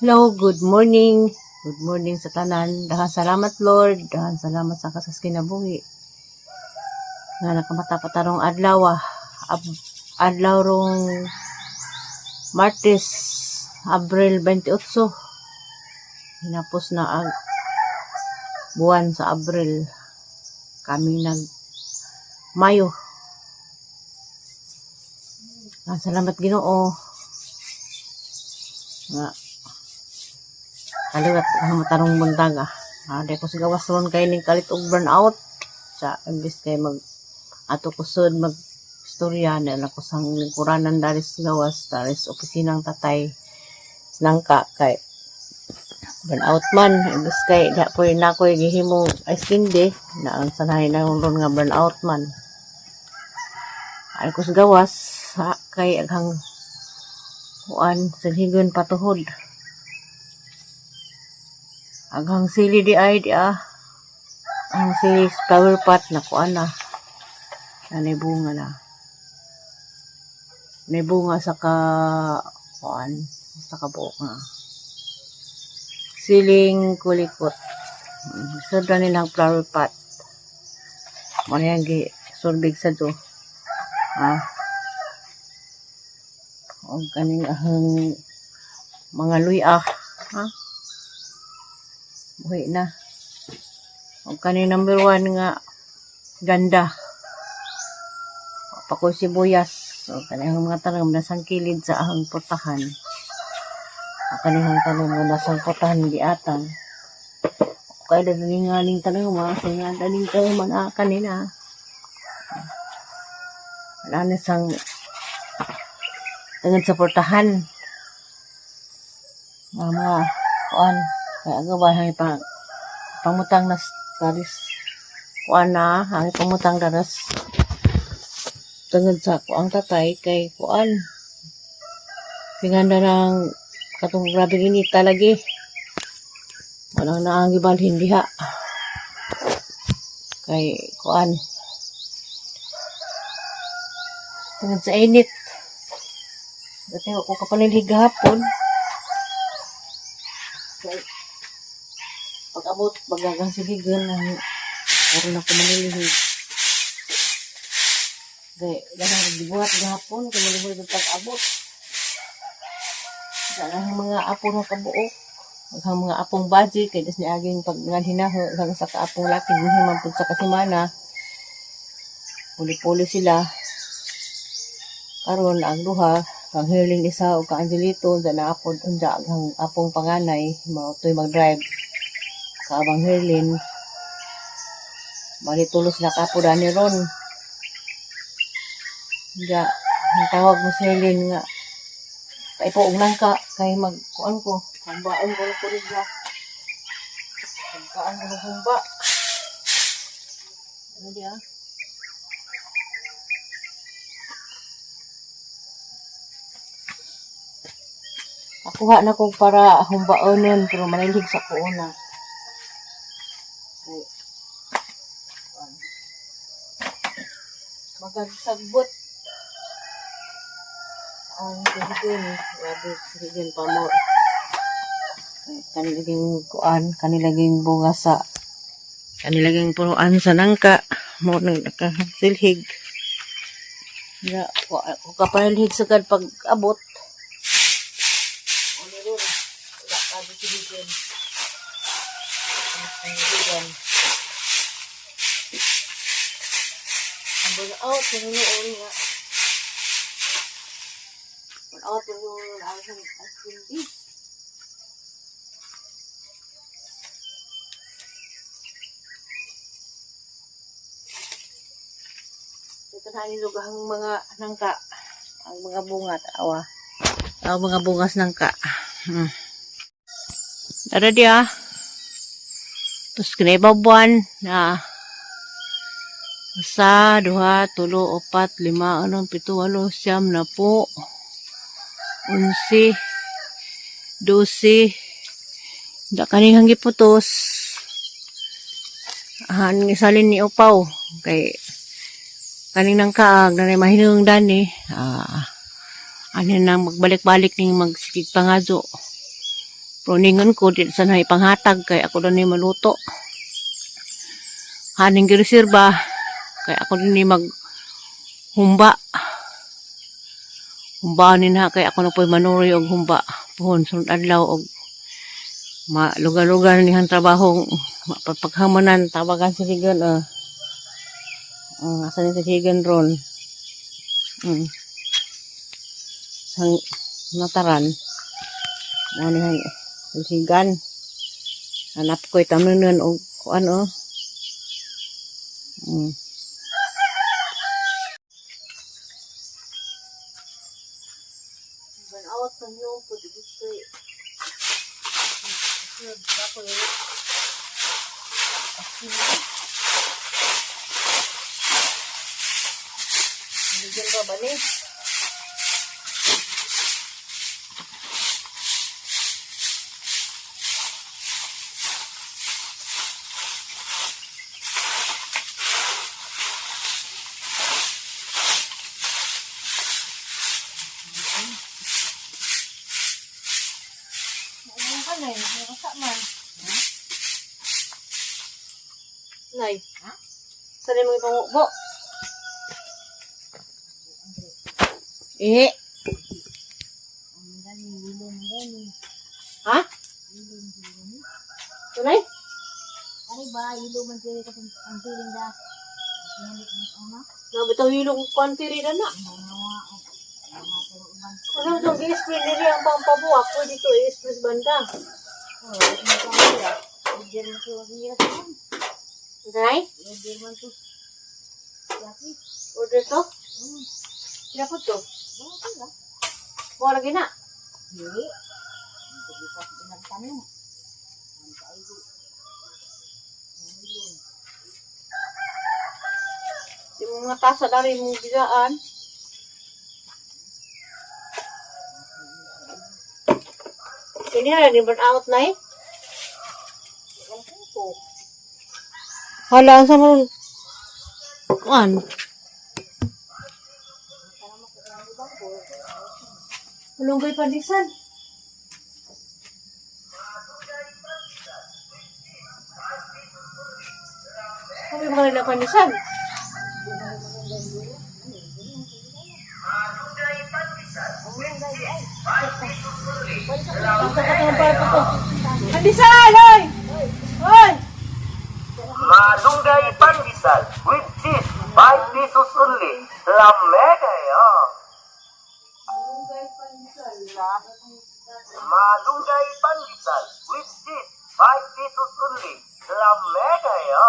Hello, good morning. Good morning sa tanan. Daghang salamat, Lord. Daghang salamat sa kasas kinabuhi. Nga nakamata pa tarong adlaw ah. Adlaw rong Martes, Abril 28. Hinapos na ang buwan sa Abril. Kami nag Mayo. Daghang salamat, Ginoo. Nga kaliwat ang matarong buntag ah. Ah, di ko sa gawas ron kay ning kalit og burn out. Sa imbis kay mag ato ko sud mag istorya na lang ko sang lingkuranan daris gawas daris opisinang tatay nangka kay burn out man, imbis kay da ko na ko'y gihimong ice candy na ang sanahay na ron nga burn out man. Ay ko sa gawas ha, kay aghang kuan silhigon patuhod. Aghang sili di ay di ah. Ang sili flower pot na kuan na. Nanay bunga na. May bunga sa ka kuan sa kabuok nga. Siling kulikot. Sudra nilang flower pot. Mo na yang gi surbig sa do. Ah. Og kaning ahang mga luya. Ha? Buhi na. Og kaning number 1 nga ganda. Pakoy sibuyas. So, kanang mga tanom nasang kilid sa ahang putahan. Ang kanihang tanom nga nasang putahan giatang. Kay dali nga ning tanom ha. Sa nga daling tanom na kanina. Wala na sang tungod sa portahan. Mga kuan kay aga ba hay pa pangutang na daris kuan na ang pangutang daras tungod sa kuang tatay kay kuan singanda ng katong grabe init lagi, walang naang gibalhin diha kay kuan tungod sa init. Dati ako kapanilhig gahapon. Kay pag abot bagagang siligan ang karon ako manilhig. Kay daghang gibuhat gahapon kay manilhig ang pag-abot. Daghang mga apo nga kabuok. Daghang mga apong budget kay das niaging pag nganhinaho hanggang sa kaapong laki dinhi man pud sa kasimana. Puli-puli sila. Karon ang duha kang Herlin isa ug kang Angelito da naapod unja ang apong panganay mao toy mag-drive. Kaabang Herlin bali tulos na kapo dani ron. Unja ang tawag mo si Herlin nga paipo og nangka kay mag kuan ko humbaon ko ko rin. Pagkaan ko ng humba. Ano diya? Nakuha na ko para humbaonon pero manilhig sa kuuna. Kay kuan. Magagsagbot ang silhigon. Grabe silhigon pa mo. Kanilaging kuan, kanilaging bunga sa kanilaging punuan sa nangka. Mo nang nakasilhig. Ya, ko kapanilhig sa kad pag abot. Ano ron? Wala pa di silhigon. Silhigan. Ang burn out, noon nga. Burn out, noon ang hindi. Ito na nilug ang mga nangka. Ang mga bunga, tawa. Ang mga bungas nangka. Dara diya. Tapos kinaibabuan na isa, duha, tulo, upat, lima, anom, pito, walo, siyam, napo, 11, 12, da kaning hanggi putos. Han isalin ni upaw kay kaning nang kaag na mahinung dani. Ah, ano nang magbalik-balik ning magsikig pangazo. Pero ningon ko, di sa na ipanghatag kay ako na ni maluto. Haning gireserba kay ako din ni mag humba. Humba ni na kay ako na po'y manuroy og humba. Puhon sunod adlaw og malugar-lugar ni trabaho mapapaghamanan tawagan si Higan ah. Asa ni si Higan ron? Sang nataran. Mo ni hay si Higan. Hanap ko'y tamunan og kuan oh. Burn out ng yung po dito. Bigyan ba ba ni? Ano ka na eh? Nasa man. Nay. Ha? Saan mo ipangukbo? Eh. Ha? Tunay? Ari ba, ilo man sila ka ang piling da. Nabitaw hilong kwantiri na na. Ano itong i-spray nila ang pampabuak? Pwede ito i-spray sa banda. Oh, ano ka nila? Order mo to nila sa kan. Nay? Order man to. Yaki. Order to? Sila po to? Wala lagi na. Dili. Hindi pa nagtanong. Ang kaigo. Di mo mga tasa dari mong bigaan. Ini na ni burn out na eh. Hala, ang sa mo kuan. Malunggay pandisan. Kami mga nila pandisan. Pandesal, hoy! Hoy! Malunggay pandesal with cheese, 5 pesos only. Lame kayo. Malunggay pandesal with cheese, 5 pesos only. Lame kayo.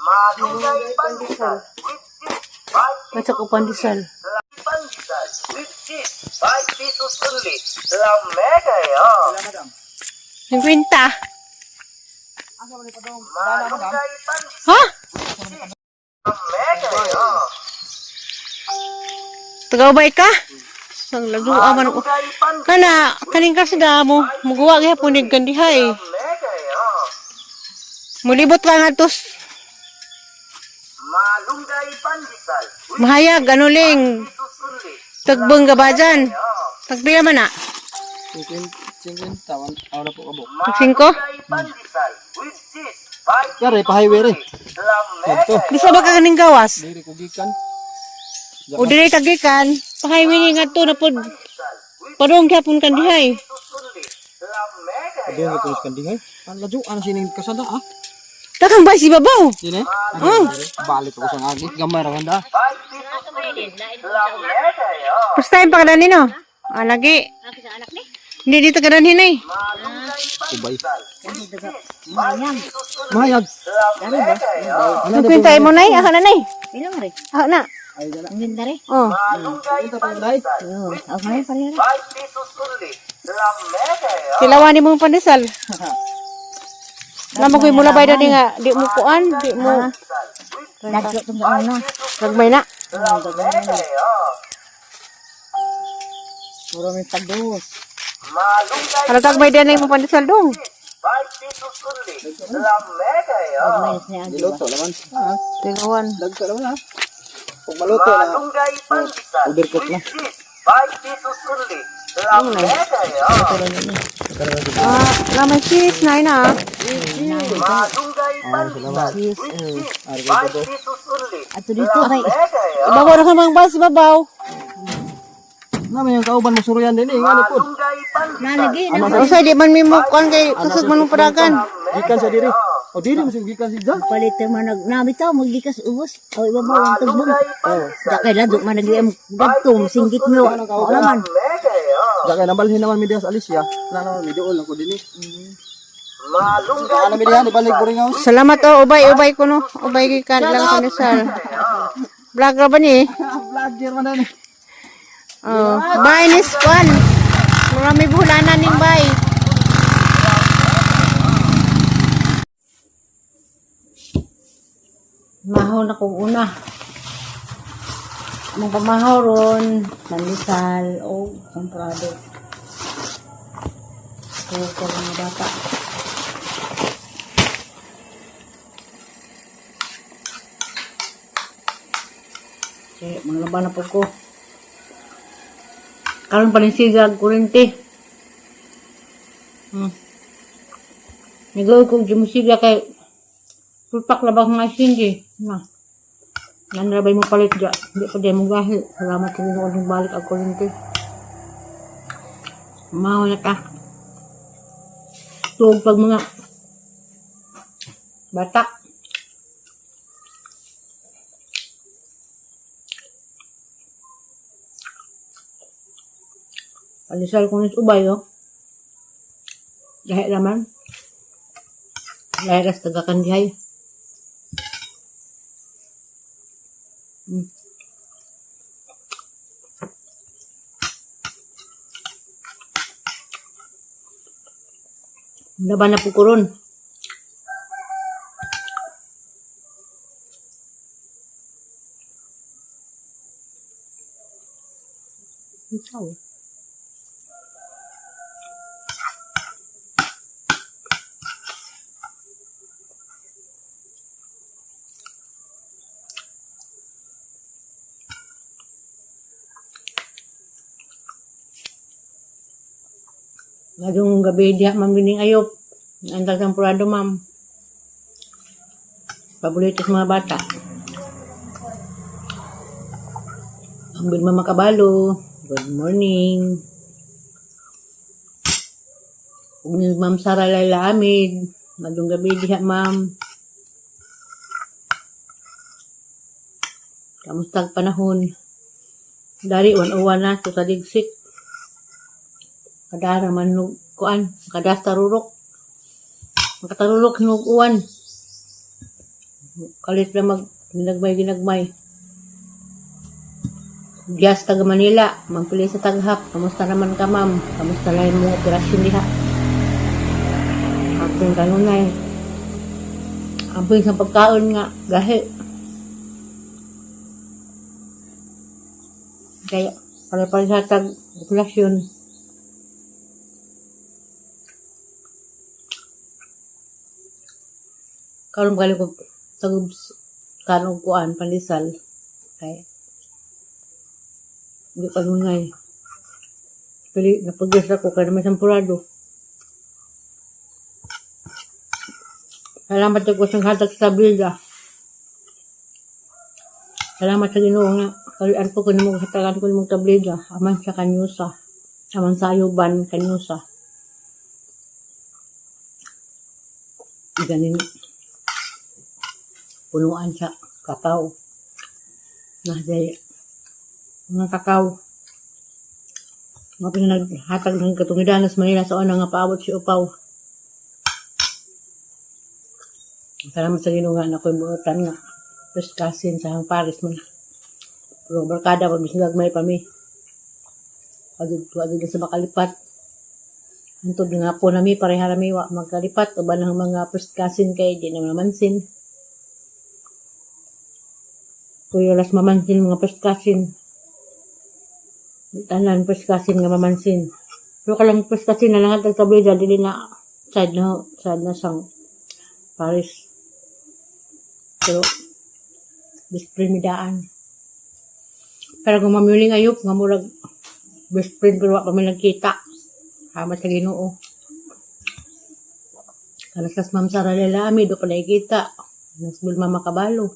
Malunggay pandesal with cheese, 5 Basta ko pandesal. Pandesal with cheese, 5 pesos only. Lame kayo. 50. Malunggay pandesal. Ha? Lame kayo. Tagawbay ka? Sang lagua man ko. Malunggay pandesal. Kana, kaning kasda mo, muguwa gyapon ni gandihay. Lame kayo. Mulibot ka nga tos Malunggay pandesal with mahayag ano ling pesos only. tagbang ka ba dyan? Tagpila man na? 50, 1 hour po kabuk. Tag 5? Malunggay pandesal with cheese, 5 Yari, pa-highway rin. Lame Ito. kayo. Di sa ba ka kaning gawas? Diri ko gikan. O dili tagikan, pa-highway ni nga to na pod padong gyapon kan dihay. Pesos only. Lame kayo. Adyo ko kan dinhay. Ang ladyo ano sining kasada ah. Takang ba si babaw? Dine? Oh. Balik ako sa agi. Gamay ra kanda. 5 pesos only. Lame kayo. First time pa ka no? Ah, lagi. Hindi dito ka danhin eh. Malunggay Ubay. pandesal Mayang. Mahayag. Lame kayo. Ano Nagkwenta mo nay, ako na nay. Pila man rin. Ako na. Ay dala. Ang ganda rin. Oh. Malunggay pandesal Oh, okay pa rin. 5 pesos only. Lame kayo. Tilawan ni mo ang pandesal. Namo ko'y mula bay dani nga di mo kuan, di mo Dagko tong una. gagmay na. Lame kayo. Puro may tagdos. Malunggay Ano gagmay dani mo pandesal dong? 5 pesos only. Lame kayo. Minus niya ang Diluto naman. Ah, Tilawan. dagko naman ah. Kung maluto na. Malunggay pandesal Overcook na. with cheese, 5 pesos only. Lamega yo. Ah, lamay cheese na ina. Malunggay pandesal with cheese. 5 pesos only. Ato dito kay Lamega yo. Ibabaw na ka mga bas, ibabaw. Naman yung kauban mo suruyan din eh. Ngano po? Malunggay pandesal. nalagi na Usay di man mi mo kuan kay kusog man mo padagan. Gikan sa diri. O diri mo siya gikan si Jan. palit man nag nabitaw magikas ubos o ibabaw ang tugbong. Malunggay pandesal. Da kay lado man nag gadto singgit mo. Wala man. Lamega yo. Da kay nabalhin naman mi diha sa Alicia. Wala naman mi duol lang ko dinhi. Malunggay Ano mi diha ibalik boring house. Salamat oh, ubay ubay ko no. Ubay gikan lang ko ni sir. Vlog ra ba ni? Vlogger man ani. Oh, bye ni Squan. Marami bulanan ning bye. Mahaw na kong una. Ang pamahaw ron, pandesal o komprado. Ko mga bata. Okay, mga laban na po ko. Karon pa rin siga kurente. Nagawa ko jumusiga kay pulpak labang nga sindi. Na. Nanrabay mo palit ga. Hindi pa di mo gahi. Salamat sa Ginoo nung balik ang kurente. Maho na ka. Tuog pag mga bata. Alisal ko nis ubay, oh. Lahi naman. Lahi ras taga-kandihay. Laban na po ko ron. Ikaw. Ngayong gabi diha ma'am gining ayop. Ang temporado ma'am. Paborito sa mga bata. Ang good mama kabalo. Good morning. Ug ni Ma'am Sara Laila Amid. Ngayong gabi diha ma'am. Kamusta ang panahon? Dari 101 na to sa ligsik. Kadara man no kuan, kadas tarurok. Makatarurok hinog uwan. Kalit na mag ginagmay ginagmay. Gas taga Manila, magpili sa taghap. Kamusta naman ka ma'am? Kamusta na yung mga operasyon diha? Amping kanunay. Amping sa pagkaon nga, gahi. Kaya, pare-pare sa tag operasyon. Karon kali ko tagub karon kuan pandesal kay di pa nunay. Pili napagis ako kay naman sampurado. Salamat ako sa hatag sa bilda. Salamat sa Ginoo nga kalian po ko nimo hatagan ko nimong tablida aman sa kanyusa. Aman sa ayuban kanyusa. Ganin punuan sa kakao. Na day mga kakao. Mga pinaghatag ng katungidan sa Manila sa una nga paabot si Upaw. Salamat sa Ginoo nga na ako'y buotan nga. First cousin sa hang Paris man. Pero barkada pa bisag may pa mi. Adud adud sa makalipat. Antod nga po nami pareha rami wa magkalipat uban ang mga first cousin kay di na mamansin. Kuya las mamansin mga first cousin. Tanan first cousin nga mamansin. Pero kalang first cousin na lahat ng tablida dili na side na sang Paris. Pero best friend mi daan. Pero kung mamuling ayop nga murag Best friend pero wa pa man nagkita. Salamat sa Ginoo. Kalasas Ma'am Sara Lalami, do pa nakikita. Nas Bulma Makabalo.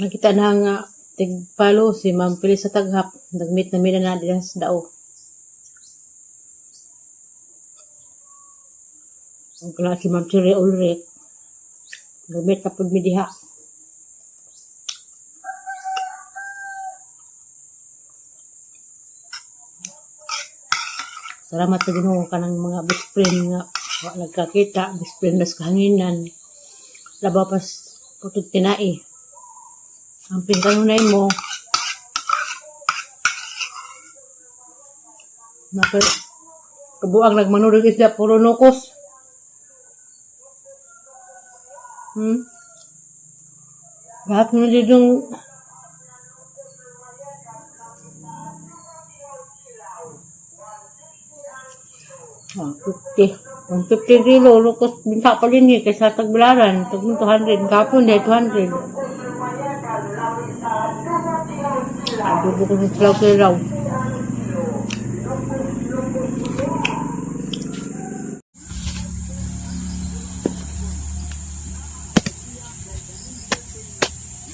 Nakita na nga tigpalo si Ma'am Pilis sa Taghap. Nag-meet na mina na din sa dao. Ang kala si Ma'am Cherry Ulrich. Nag-meet na pud mi diha. Salamat sa Ginoo kanang mga best friend nga wa nagkakita, best friend mas kahanginan. Labaw pas putod tinai. Ang pingkanunay mo. Napa kabuang nagmanurog isda puro nukos. Lahat mo din yung ah, 50. 150 kilo, lukos binta pa din eh, kaysa tagbilaran. Tag 200, kapon dahil 200. Adubo ko sa kilaw-kilaw.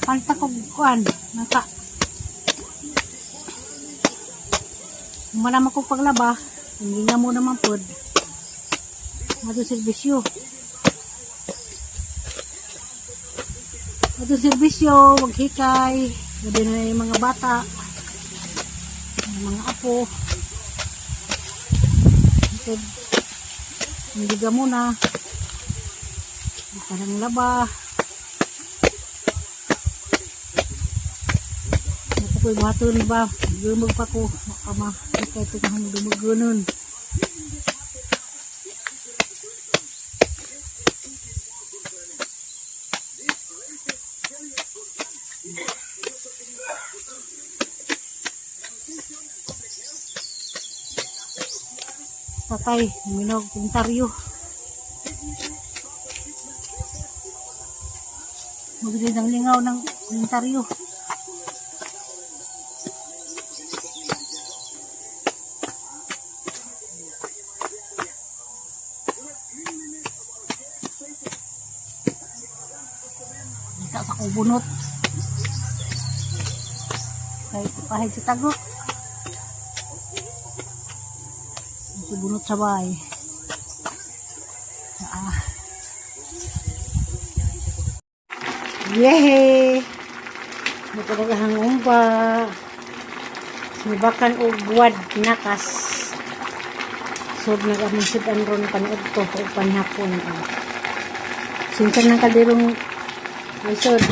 Palta ko kuan, naka. Wala ko paglaba, hindi nga mo naman pod. Ato serbisyo. Ato serbisyo, maghikay. Pwede na yung mga bata, yung mga apo. Ito, hindi ka muna. Parang laba. Ako ko'y buhaton ba? Dumag pa ko. Ama, ito ito kang dumugunon. Tatay, minog, intaryo. Magandang lingaw ng intaryo. Kita sa kubunot. Kahit pahid sa tago. Kubunot sa bahay. Ah. Yehey! Magpapagahang umba. Sibakan og buwad nakas. Sod nag among sudan ron panood to o panihapon. Sinsan ng kalderong lisod.